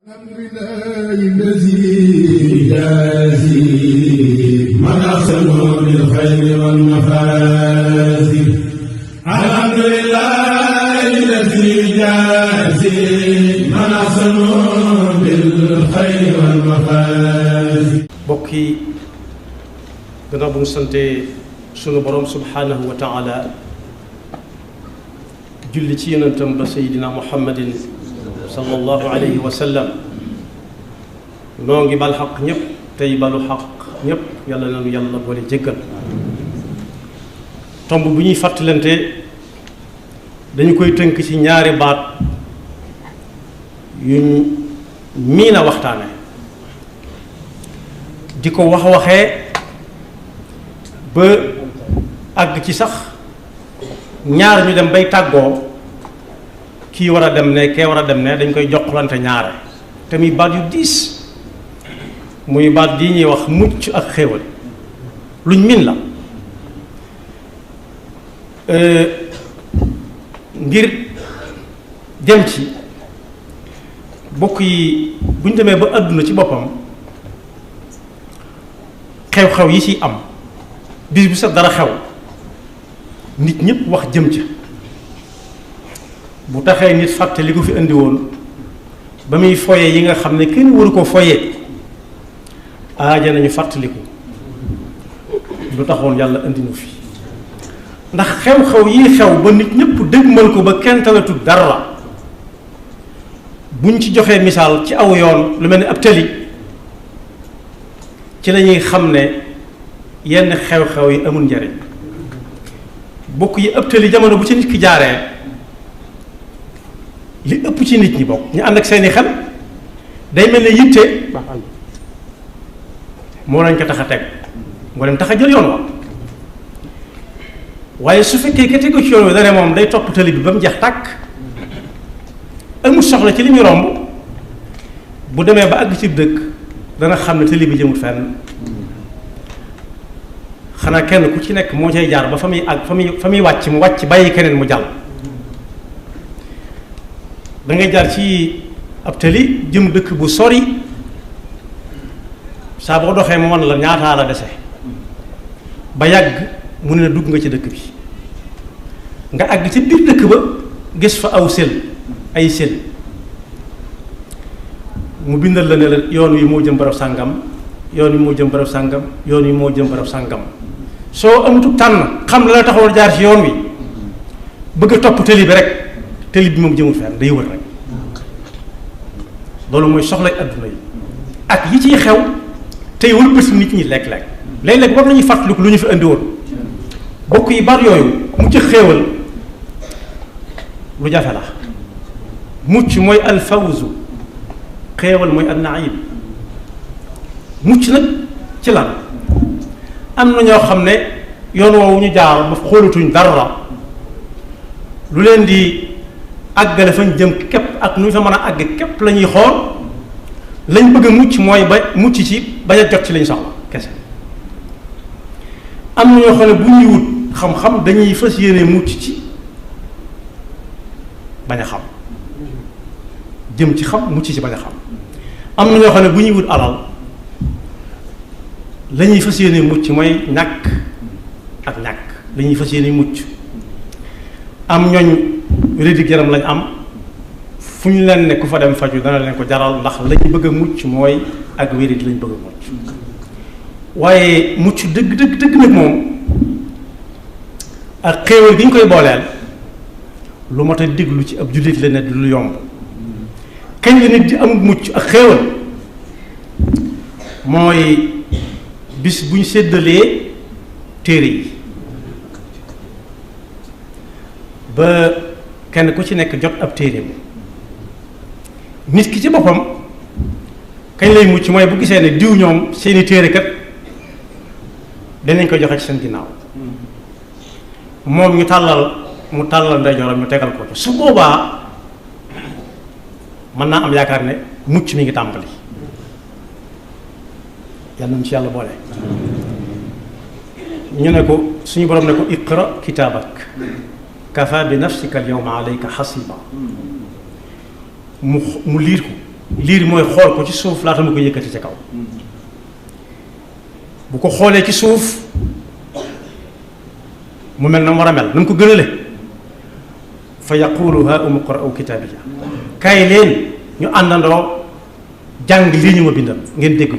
الحمد لله الذي يجازي من أحسن بالخير والمفازي. الحمد لله الذي يجازي من أحسن بالخير والمفازي. mbokk yi gannaaw bu ñu sante sunu borom subhanahu wa taala julli ci yonentam ba Seydina Muhammadin sallallahu alayhi wa sallam noo ngi bal xaq ñëpp tey balu xaq ñëpp yàlla nanu yàlla boole jéggal. tomb bu ñuy fàttalante dañu koy tënk ci ñaari baat yuñ miin a waxtaane di ko waxee ba àgg ci sax ñaar ñu dem bay tàggoo kii war a dem ne kee war a dem ne dañ koy joxlante ñaare te muy baat yu diis muy baat yi ñuy wax mucc ak xéewal luñ min la ngir dem ci bokk yi buñ demee ba àdduna ci boppam xew-xew yi ci am bis bu sax dara xew nit ñëpp wax jëm ca bu taxee nit fàtte li ko fi indi woon ba muy foye yi nga xam ne kenn waru ko foye aaja nañu fàttaliku lu taxoon yàlla indi nu fi ndax xew-xew yi xew ba nit ñëpp dëgmal ko ba kenn talatul dara buñ ci joxee misaal ci aw yoon lu mel ni ab tëli ci lañuy xam ne yenn xew-xew yi amul njariñ bokk yi ab tëli jamono bu ci nit ki jaaree li ëpp ci nit ñi bokk ñu ànd ak seeni xel day mel ne yitte moo lañ ko tax a teg moo leen tax a jël yoon wa waaye su fekkee ka tegu ci yoon wi dane moom day topp tëli bi ba mu jeex tàkk amul soxla ci li muy romb bu demee ba àgg ci dëkk dana xam ne tëli bi jëmut fenn xanaa kenn ku ci nekk moo cay jaar ba fa muy àgg fa muy wàcc mu wàcc bàyyi keneen mu jàll da ngay jaar ci ab tëli jëm dëkk bu sori saa boo doxee mu wan la ñaataa la dese ba yàgg mu ne la dugg nga ci dëkk bi nga àgg ci biir dëkk ba gis fa aw sel ay sel mu bindal la ne la yoon wi moo jëm barab sàngam yoon wi moo jëm barab sàngam yoon wi moo jëm barab sàngam soo amatu tànn xam la la taxawal jaar ci yoon wi bëgg a topp tëli bi rek tëli bi moom jëmul fenn day wër rek loolu mooy soxlay adduna yi ak yi ciy xew tey wëlbati nit ñi lekk-lekk léeg-léeg war nañuy fàttaliku lu ñu fi andi woon bokk yi bar yooyu mu ci xéewal lu jafe la mucc mooy alfawzu xéewal mooy annaim mucc nag ci lan am na ñoo xam ne yoon woowu ñu jaar ba xoolatuñ dara lu leen di àggale fañ jëm képp ak nu ñu fa mën a àgg képp la ñuy xool lañ bëgg a mucc mooy ba mucc ci bañ a jot ci lañ soxla kese am na ñoo xam ne bu ñuy wut xam-xam dañuy fas yéene mucc ci bañ a xam jëm ci xam mucc ci bañ a xam am na ñoo xam ne bu ñuy wut alal la ñuy fas yéene mucc mooy ñàkk ak ñàkk la ñuy fas yéene mucc am ñooñ rédig yaram lañ am fu ñu leen ne ku fa dem faju dana leen ko jaral ndax lañu bëgg a mucc mooy ak wérit lañ bëgg a mucc waaye mucc dëgg dëgg dëgg nag moom ak xéewal gi ñu koy booleel lu mat a diglu ci ab jullit la ne du lu yomb kañ la nit di amul mucc ak xéewal mooy bis bu ñu séddalee téere yi ba kenn ku ci nekk jot ab téere nit ki ci boppam kañ lay mucc mooy bu gisee ne diw ñoom seeni téere kat danañ ko joxe ci seen ginnaaw moom mu tàllal ndeyjooram ñu tegal ko su boobaa mën naa am yaakaar ne mucc mi ngi tàmbali yàlla nañ ci yàlla boole ñu ne ko suñu borom ne ko iqra kitaabak kafa bi nafsika al yawma alayka hasiba mu liir ko liir mooy xool ko ci suuf laata mu ko yëkkati ca kaw bu ko xoolee ci suuf mu mel na mu war a mel na mu ko gënale fa yaqulu ha umqra'u kitaabiya kaay leen ñu àndandoo jàng lii ñu ma bindal ngeen dégg ko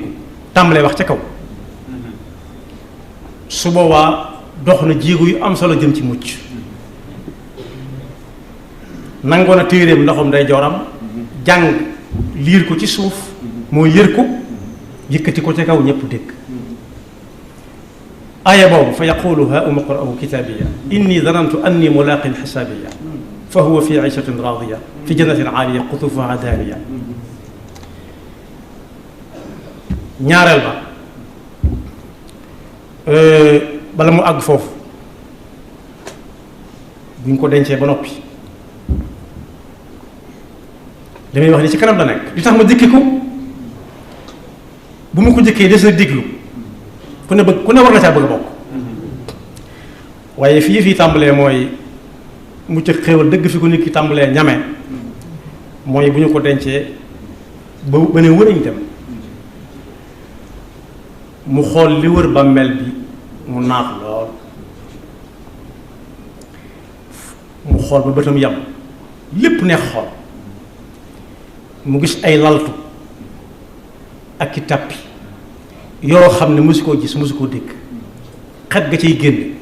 tàmbalee wax ca kaw su boobaa dox na jéego yu am solo jëm ci mucc nangoon a téeréem ndoxam day jooram jàng liir ko ci suuf moo yër ko yëkkati ko ca kaw ñépp dégg aaya boobu fa yaqulu ha umqra'u kitaabiya inni danantu anni mulaqin xisaabiya fa huwa fi ishatin raadiya fi jannatin aaliya qutuufuha daaniya ñaareel ba bala mu àgg foofu buñ ko dencee ba noppi li may wax ni ci kanam la nekk li tax ma jëkki ko bu ma ko jëkkee des na déglu ku ne war na caa bëgg a bokk waaye fii tàmbalee mooy mu ci xéewal dëgg fi ko nit ki tàmbalee ñame mooy bu ñu ko dencee ba ne wërañ dem mu xool li wër bàmmeel bi mu naat lool mu xool ba bëtam yam lépp neex xool mu gis ay laltu ak i tàppi yoo xam ne mosu koo gis mosu koo dégg xet ga ciy génn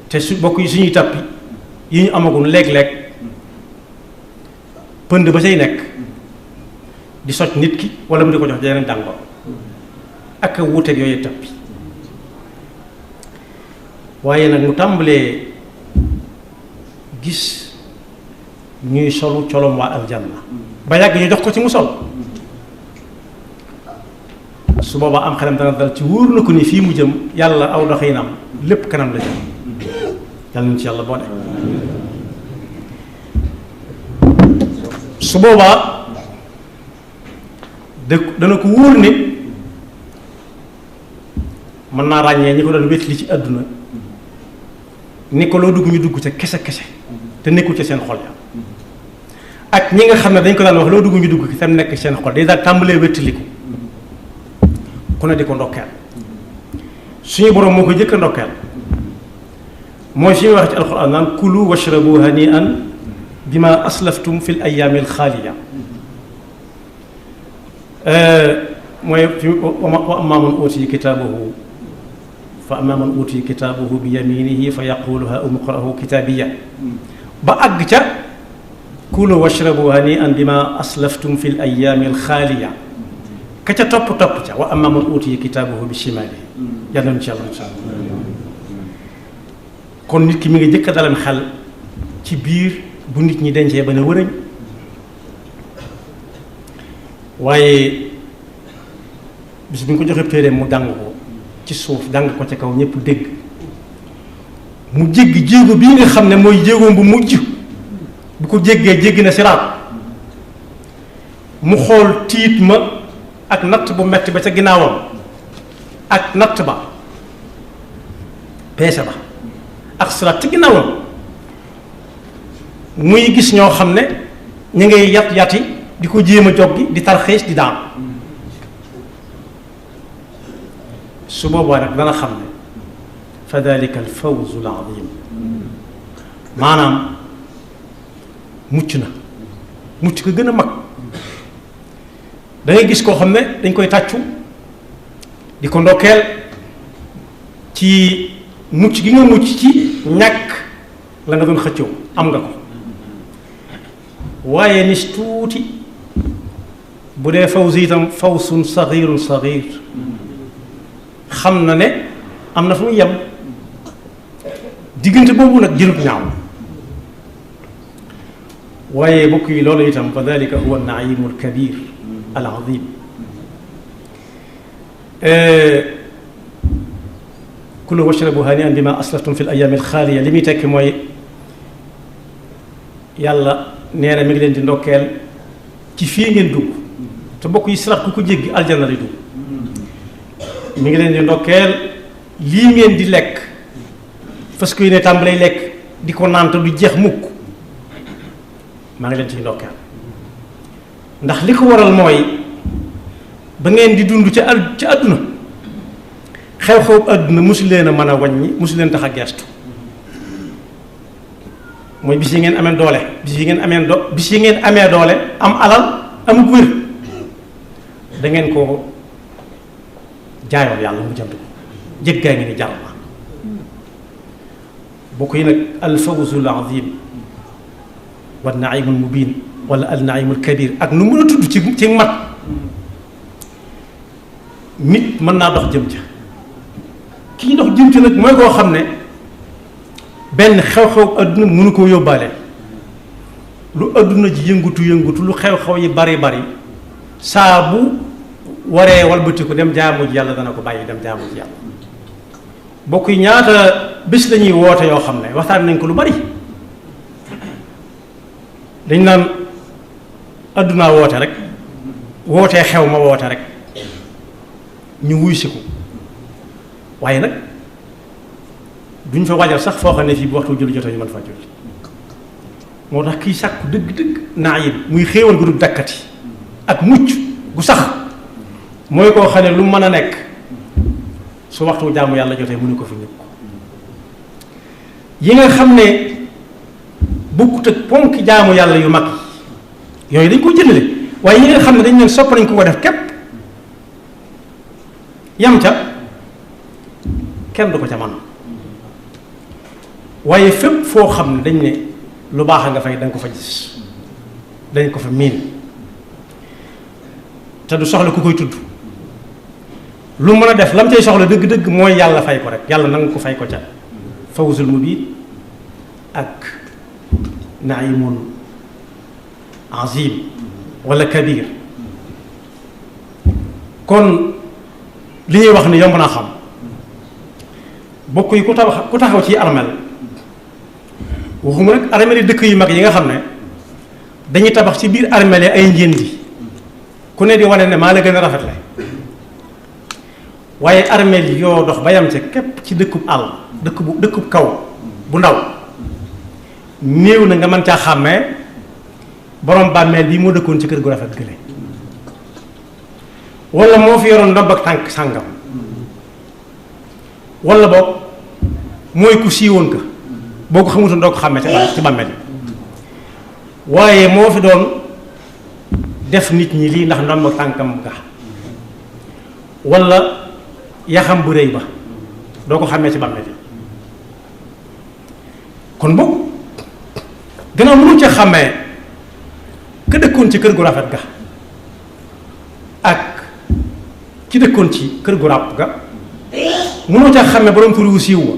te su bokk yi suñuy tàppi yi ñu amagul léeg-léeg pënd ba say nekk di soj nit ki wala mu di ko jox yeneen tàngoor ak a wuuteeg yooyu tàppi waaye nag mu tàmbalee gis ñuy solu colom waa aljanna ba yàgg ñu jox ko ci mu sol su boobaa am xelam dana dal ci wóor na ko ni fii mu jëm yàlla aw doxinam lépp kanam la jëm yàlla nañu ci yàlla boole su boobaa dana ko wóor ne mën naa ràññee ñi ko doon wétli ci àdduna ni ko loo dugg ñu dugg ca kese kese te nekkul ca seen xol ya ak ñi nga xam ne dañ ko daan wax loo dugg ñu dugg ci tam nekk seen xol day daal tàmbalee wétliku ku ne di ko ndokkeel suñu borom moo ko jëkk a ndokkeel mooy fi muy wax ci alquran naan kulu washrabu hani'an bima aslaftum fi l ayaami alxaaliya mooy fi wa amma man utiya kitaabahu fa amma man utiya kitaabahu bi yaminihi fa yaqulu ha umqra'u kitaabiya ba àgg ca kulu washrabu hani'an bima aslaftum fi l ayaami alxaaliya ka ca topp ca wa amma man utiya kitaabahu bi shimaalihi yàlla nañu ci yàlla musal kon nit ki mi ngi jëkk a dalam xel ci biir bu nit ñi dencee ba ne wërëñ waaye bis bu ñu ko joxee téere mu jàng ko ci suuf jàng ko ca kaw ñëpp dégg mu jéggi jéego bii nga xam ne mooy jéegoom bu mujj bu ko jéggee jéggi na siraat mu xool tiit ma ak natt bu metti ba ca ginnaawam ak natt ba peese ba ak siraat ci ginnaawam muy gis ñoo xam ne ñu ngay yati di ko jéem a joggi di tarxiis di daan su boobaa nag dana xam ne fa dalika al fawzu al azim maanaam mucc na mucc ko gën a mag da ngay gis koo xam ne dañ koy tàccu di ko ndokkeel ci mucc gi nga mucc ci ñàkk la nga doon xëccoo am nga ko waaye nis tuuti bu dee fawz itam fawsun saxiirun saxiir xam na ne am na fu muy yem diggante boobu nag jërut ñaaw waaye bokk yi loolu itam fa dalika huwa naimu alkabir al azim kulu washrabu hani'an bima aslaftum fi l ayaami alxaaliya li muy tekki mooy yàlla nee na mi ngi leen di ndokkeel ci fii ngeen dugg te bokk yi siraat ku ko jéggi aljanna di dugg mi ngi leen di ndokkeel lii ngeen di lekk parce que ne tàmbalay lekk di ko naan te du jeex mukk maa ngi leen ciy ndokkeel ndax li ko waral mooy ba ngeen di dund ci àdduna xew-xew àdduna mosu leen a mën a wàññi mosu leen tax a gestu mooy bis yi ngeen amee doole bis yi ngeen amee doole am alal am wér da ngeen ko jaayoon yàlla mu jënd ko jéggaa ngi ni jar na bokk yi nag al fawzul azim wa naimul mubin wala al naimul kabir ak nu mën a tudd ci mat nit mën naa dox jëm ca kii dox jëm ca nag mooy koo xam ne benn xew-xew adduna mënu koo yóbbaale lu adduna ji yëngutu lu xew-xew yi bari saa bu waree walbati ko dem jaamu ji yàlla dana ko bàyyi dem jaamu ji yàlla bokk yi ñaata bés lañuy woote yoo xam ne waxtaan nañ ko lu bari dañ naan addunaa woote rek wootee xew ma woote rek ñu wuy si ko waaye nag duñ fa waajal sax foo xam ne fii bu waxtu julli jotee ñu mën faa julli moo tax kiy sàkku dëgg-dëgg naayib muy xéewal gu du dakkati ak mucc gu sax mooy koo xam ne lu mën a nekk su waxtu jaamu yàlla jotee mënu ko fi ñëpp yi nga xam ne bokkut ak ponk jaamu yàlla yu mag yooyu dañ ko jëndale waaye yi nga xam ne dañ leen sopp nañ ko def képp yam ca kenn du ko ca man waaye fépp foo xam ne dañ ne lu baax a nga fay dañ ko fa gis dañ ko fa miin te du soxla ku koy tudd lu mën a def lam cay soxla dëgg-dëgg mooy yàlla fay ko rek yàlla nanga ko fay ko ca fawzul mubin ak naimun azim wala kabir kon li ñuy wax ni yomb naa xam bokk yi ku taxaw ci armel waxuma nag armel yi dëkk yu mag yi nga xam ne dañuy tabax ci biir armel yi ay njëndi ku ne di wane ne maa la gën a rafetle waaye armel yi yoo dox ba yam ca képp ci dëkkub àll dëkkub kaw bu ndaw néew na nga mën caa xàmmee borom bàmmeel bii moo dëkkoon ci kër gu rafet gële wala moo fi yoroon ndobb ak tànk sàngam wala boog mooy ku siiwoon ka boo ko xamutoon doo ko xàmmee ci bàmmeel yi waaye moo fi doon def nit ñi lii ndax ndobb ak tànkam ga wala yaxam bu rëy ba doo ko xàmmee ci bàmmeel yi kon boog gannaaw mënu ca xàmmee ka dëkkoon ci kër gu rafet ga ak ki dëkkoon ci kër gu ràpp ga mënoo ca xàmmee borom tur wu siiw wa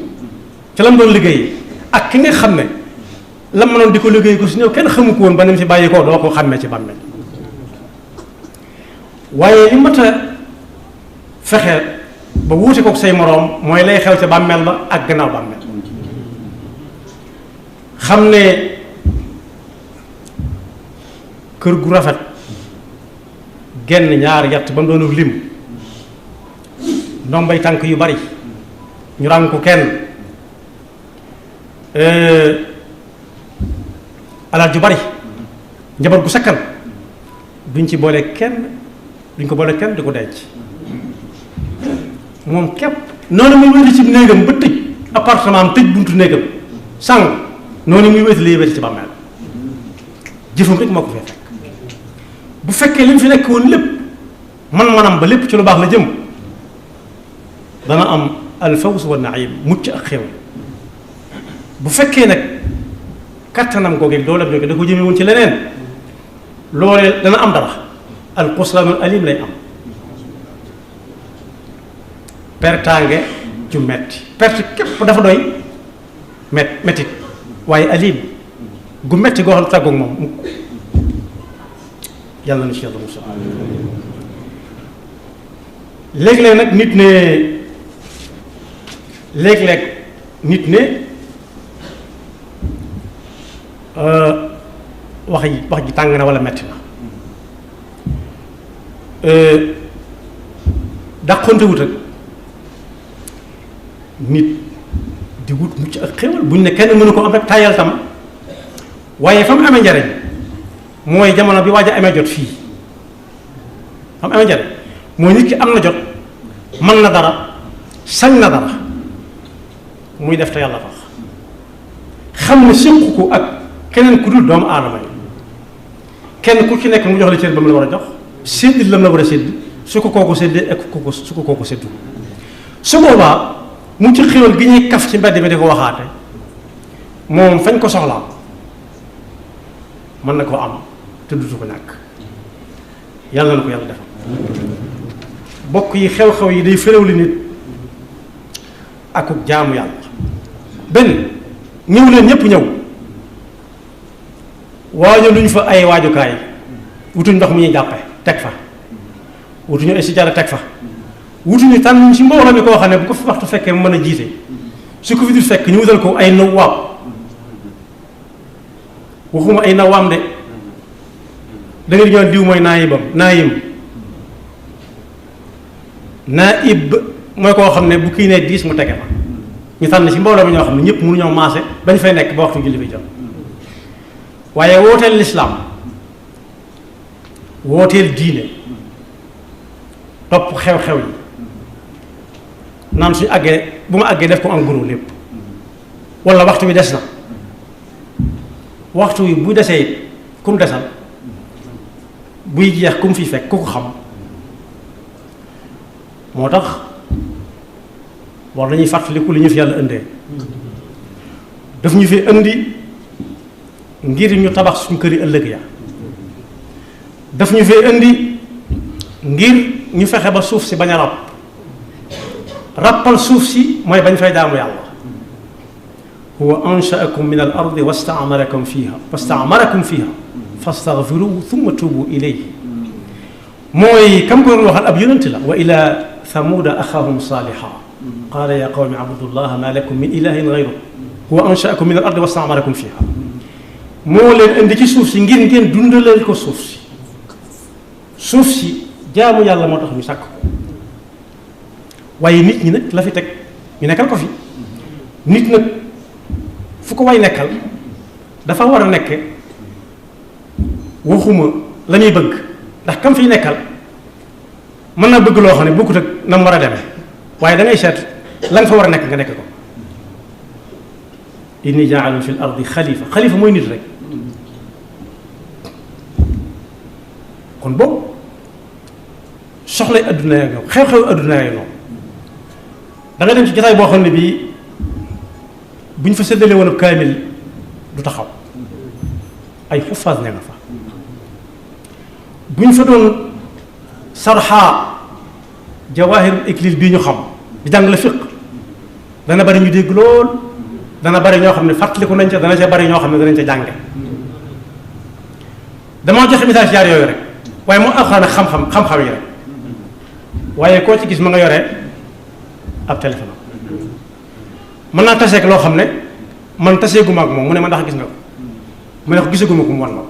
ca lam doon liggéey ak ki nga xam ne lam mënoon di ko liggéey ko si ñëw kenn xamu ko woon ba ni mu si bàyyi ko doo ko xàmmee ci bàmmeel waaye li mat a fexe ba wuute kook say moroom mooy lay xew ca bàmmeel ba ak gannaaw bàmmeel xam ne kër gu rafet genn ñaar yatt ba mu doonu lim ndombay tànk yu bari ñu ràng ko kenn alal ju bari njaboot gu sakkan duñ ci boole kenn duñ ko boole kenn di ko denc moom képp noonu muy wéeti ci néegam ba tëj appartement am tëj buntu néegam sàng noonu muy wéeti lay wéeti ci bàmmeel jëfam rek moo ko fee fekk bu fekkee li mu fi nekk woon lépp man-manam ba lépp ci lu baax la jëm dana am alfawz wa naim mucc ak xew bu fekkee nag kattanam googu dooleem jóge da ko jëmee woon ci leneen loolee dana am dara alxusraanul alim lay am pertaange ju metti perte képp dafa doy mettit waaye alim gu metti goo xam ne tàggoog moom mukk yàlla na ci yàlla musa léeg-léeg nag nit ne léeg-léeg nit ne wax ji tàng na wala metti na dàqonte wut ak nit di wut mucc ak xéwal buñ ne kenn mënu ko am rek tàyyal tam waaye fa mu amee njariñ mooy jamono bi waaj a amee jot fii xam amee njariñ mooy nit ki am na jot mën na dara sañ na dara muy def te yàlla tax xam ne séqu ko ak keneen ku dul doomu aadama yi kenn ku ci nekk mu jox la cër ba mu la war a jox sédd la mu la war a sédd su ko kooku séddee ak su ko kooku séddu su boobaa mu ci xéwal gi ñuy kaf ci mbedd mi di ko waxaate moom fañ ko soxlaa mën na koo am te dutu ko ñàkk yàlla na ko yàlla defal bokk yi xew-xew yi day féréw li nit akuk jaamu yàlla benn ñëw leen ñëpp ñëw waajo luñ fa ay waajukaay wutuñ ndox mu ñuy jàppe teg fa wutuñu ay sijaara teg fa wutuñu tànn ci mbooloo mi koo xam ne bu ko fi waxtu fekkee mu mën a jiite su ko fi dul fekk ñu wutal ko ay nawaam waxuma ay nawaam de da nga di ñëw diw mooy naayib mooy koo xam ne bu kii nee 10 mu tege fa ñu tànn ci mbooloo mi ñoo xam ne ñëpp mënuñoo maase bañ fay nekk ba waxtu julli bi jot waaye wooteel lislaam wooteel diine topp xew-xew yi naan suñu àggee bu ma àggee def ko en gros lépp wala waxtu wi des na waxtu wi bu desee it ku mu desal buy jeex ku mu fi fekk ku ko xam moo tax war nañuy fàttaliku li ñu fi yàlla indee daf ñu fi indi ngir ñu tabax suñu kër yi ëllëg ya daf ñu fi indi ngir ñu fexe ba suuf si bañ a ràpp ràppal suuf si mooy bañ fay jaamu yàlla huwa anshaakum min al ardi wastaamarakum fiha fastaghfiruhu thumma tuubu ilayhi mooy kam ko doon waxal ab yonent la wa ila thamuuda axaahum saaliha qaala ya qawmi abudullaha ma lakum min ilahin gayru huwa anshaakum min al ardi wastaamarakum fiha moo leen indi ci suuf si ngir ngeen dundaleel ko suuf si jaamu yàlla moo tax ñu sàkk ko waaye nit ñi nag la fi teg ñu nekkal ko fi nit nag fu ko way nekkal dafa war a nekk waxuma la muy bëgg ndax kam fiy nekkal mën na bëgg loo xam ne bokkut ak na mu war a demee waaye da ngay seet la nga fa war a nekk nga nekk ko inni jaalun fi l ardi xalifa mooy nit rek kon boobu soxlay adduna yaa ñoom xew-xew adduna yaa ñoom da nga dem ci jotaay boo xam ne bii bu ñu fa séddalee woon ab kaamil du taxaw ay xufaas ne nga fa bu ñu fa doon sarxaa jawaahirul iklil bii ñu xam di jàng la fiq dana bari ñu dégg lool dana bari ñoo xam ne fàttaliku nañ ca dana ca bari ñoo xam ne danañ ca jànge damaa joxe message jaar yooyu rek waaye moo alxuraan ak xam-xam yi rek waaye koo ci gis ma nga yore ab téléphone mën naa taseeg loo xam ne man taseeguma ak moom mu ne ma ndax gis nga ko mu ne ko gisaguma ko mu wan ma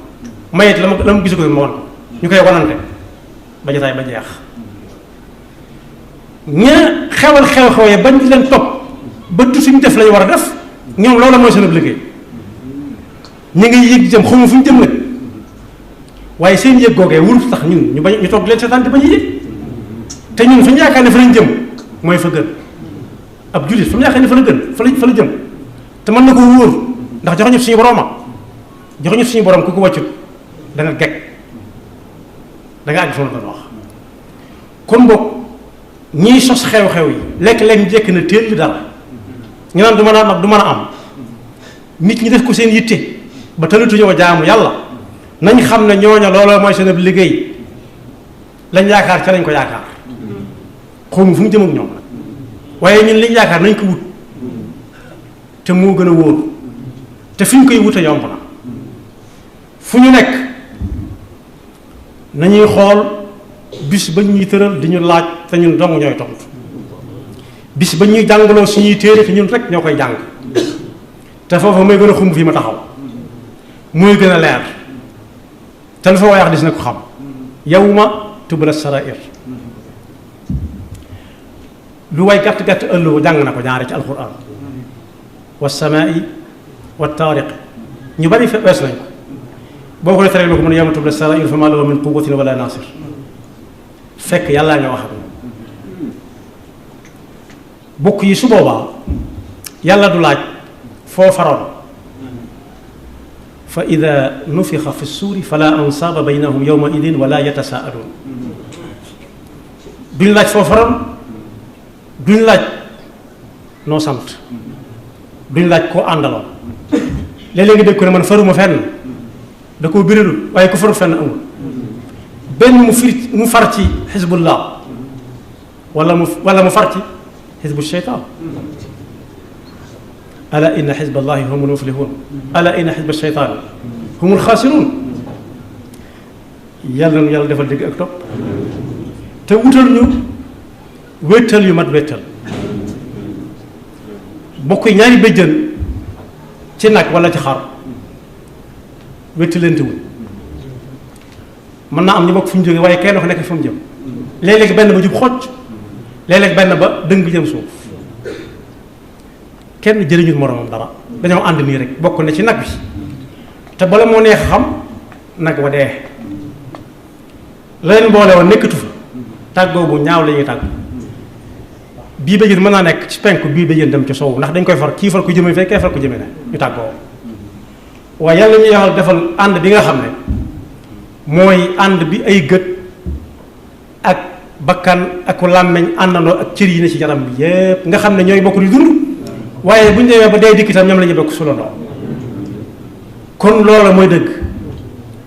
mayet la ma gisaguma ma wan ko ñu koy wanante ba jotaay ba jeex ña xewal xew-xew yi bañ di leen topp ba du suñu def lañu war a def ñoom loolu mooy seen liggéey ñu ngi yëg jëm xamu fu ñu jëm nag waaye seen yëg googee wurut tax ñun ñu toog leen seetaan di bañ a yëg te ñun fa ñu yaakaar ne fa lañ jëm mooy fa gën ab jullit fa mu yaakaar ne fa la gën fa la jëm te mën na ko wóor ndax joxuñu suñu boroma joxuñu suñu borom ku ko wàccut da nga gegg da nga àgg fa la doon wax kon boog ñiy sos xew-xew yi lekk-lekk njëkk na téel li dara ñu naan du mën a am ak du mën a am nit ñi def ko seen yitte ba tëlatuñoo jaamu yàlla nañ xam ne ñooña looloo mooy seen ab liggéey lañ yaakaar ca lañ ko yaakaar xawma fu mu jëm ak ñoom nag waaye ñun liñ yaakaar nañ ko wut te moo gën a wóor te fi ñu koy wute yomb na fu ñu nekk nañuy xool bis ba ñuy tëral di ñu laaj te ñun dong ñooy tontu bis ba ñuy jàngaloo suñuy téere te ñun rek ñoo koy jàng te foofu mooy gën a xumb fii ma taxaw mooy gën a leer te lu fa waaye wax dis na ko xam yawma tubla sarair lu way gàtt-gàtt ëllëgu jàng na ko ñaari ci alquran wa samaai wa taariq ñu bari fe wees nañ ko boo ko ne tere ko mën yawma tubla sarair fa ma lahu min quwwatin wala nasir fekk yàllaa nga wax ak moom bokk yi su boobaa yàlla du laaj foo faroon fa ida nufixa fi suuri fala ansaaba baynahum yawma idin wala yatasaaluun duñ laaj foo faroon duñ laaj noo sant duñ laaj koo àndaloon léeg-léeg nga dégg ko ne man faruma fenn da koo biralul waaye ko faru fenn amul benn mu far ci xisbullah wala mu far ci xisbu sheytaan ala inna xisballahi humul muflihun ala inna xisba sheytaani humul xaasiruun yàlla na yàlla defal dégg ak topp te wutal ñu wéttal yu mat wéttal bokk yi ñaari béjjën ci nag wala ci xar wéttalante wul mën naa am ñu bokk fu ñu jógee waaye kenn ko nekk fu mu jëm léeg-léeg benn ba jub xocc léeg-léeg benn ba dëng jëm suuf kenn jëriñul moromam dara dañoo ànd nii rek bokk na ci nag bi te bala moo neex xam nag wa dee la leen boole woon nekkatu fa tàggoo bu ñaaw la ñuy tàgg bii béjjën mën naa nekk ci penku bii béjjën dem ci soowu ndax dañ koy far kii far ko jëme fee kee far ko jëme ne ñu tàggoo waaye yàlla ñu yàlla defal ànd bi nga xam ne mooy ànd bi ay gët ak bakkan ak làmmeñ àndandoo ak cër yi ne ci yaram bi yépp nga xam ne ñooy bokk di dund waaye bu ñu demee ba dee dikk itam ñoom la ñuy bokk sulandoo kon loola mooy dëgg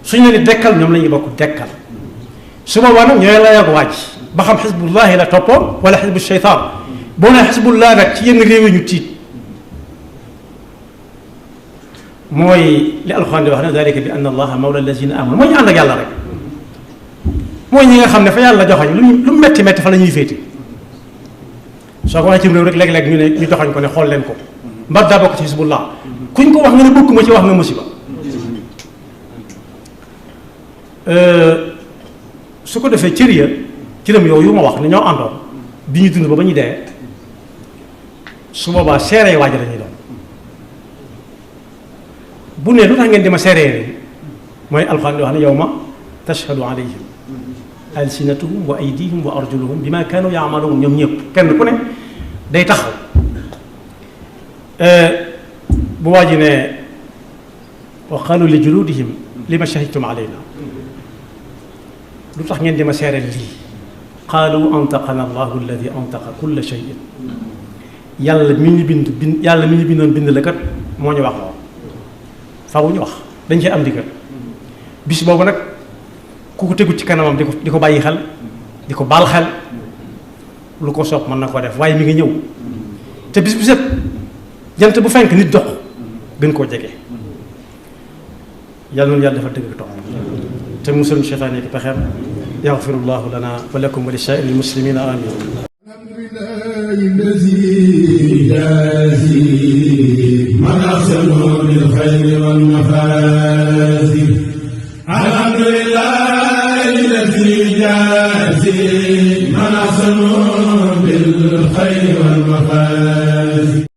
suñu leen di dekkal ñoom la ñuy bokk dekkal su boobaa nag ñooy la yàgg wàcc ba xam xisbullahi la toppoon wala xisbu sheytaan boo nee xisbullah nag ci yenn réew yi ñu tiit mooy li alxuraan di wax ne dalika bi anna allaha mawla allazina amanu mooy ñu ànd ak yàlla rek mooy ñi nga xam ne fa yàlla joxañ lu metti metti fa la ñuy féete soo ko waxee ci réew rek léeg-léeg ñu ne ñu joxañ ko ne xool leen ko mbar daa bokk ci xisbullah kuñ ko wax nga ne bokkuma ci wax nga musiba su ko defee cëram yooyu ma wax ne ñoo àndoon bi ñu dund ba ñu dee su boobaa seeree waaj la ñuy doon bu ne lu tax ngeen di ma seeree mooy alxuraan di wax ne yawma tashhadu alayhim alsinatuhum wa aydihim wa arjuluhum bima kaanu yaamaluun ñoom ñëpp kenn ku ne day taxaw bu waa ji ne wa qaalu li juludihim lima shahidtum alayna lu tax ngeen di ma seeree lii qaalu antaqana allahu alladi antaqa kulla cheyin yàlla mi ñu yàlla mi ñu bindoon bind la kat moo ñu wax lool faaw ñu wax dañ cee am ndigal bis boobu nag ku ko tegu ci kanamam di ko bàyyi xel di ko baal xel lu ko soob mën na ko def waaye mi ngi ñëw te bis bu set jant bu fenk nit dox gën koo jege yàlla noonu yàlla dafa dëgg topp te musal cheytaan yi ki pexeem yaxfirullahu lana wa lakum wa li saa'iril muslimina amin الذي يجازي من أحسن بالخير والمفازي الحمد لله الذي يجازي من أحسن بالخير والمفازي